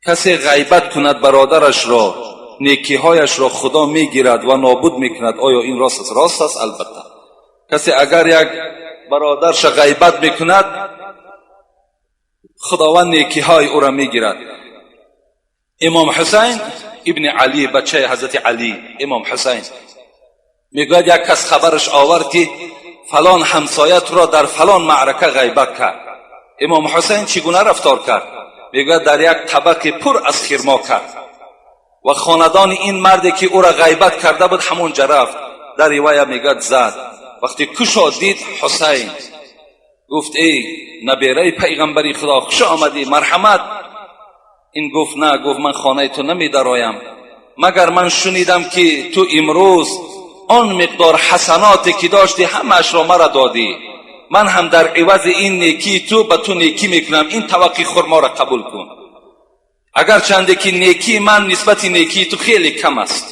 Касе ғайбат кунад бародарашро, некиҳояшро Худо мегирад ва нобуд мекунад. Оё ин рост аст? Рост аст, албатта. Касе агар як бародарша ғайбат мекунад, Худованд некиҳои ӯро мегирад. Имом Ҳусайн ибни Алӣ, бачаи ҳазрати Алӣ, имом Ҳусайн мегӯяд, як кас хабараш овард, ки фалон ҳамсоя туро дар фалон маърака ғайбат кард. Имом Ҳусайн чӣ гуна рафтор кард? Мегӯяд, дар як табақи пур аз хирмо кард ва хонадони ин марде, ки ӯро ғайбат карда буд, ҳамон ҷа рафт. Дар ривоя мегӯяд, зад. Вақте кушод, дид Ҳусайн. Гуфт: «Эй набераи пайғамбари Худо, хуш омадӣ, марҳамат». Ин гуфт: «На». Гуфт: «Ман хонаи ту намедароям, магар ман шунидам, ки ту имрӯз он миқдор ҳасаноте, ки доштӣ, ҳамаашро мара додӣ. Ман ҳам дар ивази ин некии ту ба ту некӣ мекунам. Ин табақи хурморо қабул кун, агарчанде ки некии ман нисбати некии ту хеле кам аст».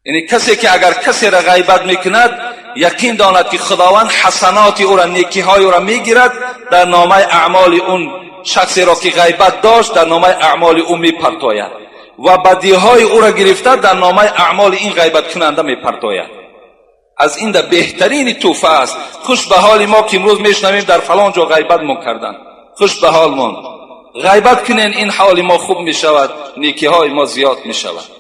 Яъне касе ки агар касеро ғайбат мекунад, яқин донад, ки Худованд ҳасаноти ӯро, некиҳои ӯро мегирад, дар номаи аъмоли он шахсеро, ки ғайбат дошт, дар номаи аъмоли ӯ мепартояд ва бадиҳои ӯро гирифта, дар номаи аъмоли ин ғайбаткунанда мепартояд. Аз ин да беҳтарини тӯҳфа аст. Хуш ба ҳоли мо, ки имрӯз мешунавем, дар фалон ҷо ғайбат мо карданд. Хуш ба ҳолмон. Ғайбат кунен, ин ҳоли мо хуб мешавад, некиҳои мо зиёд мешавад.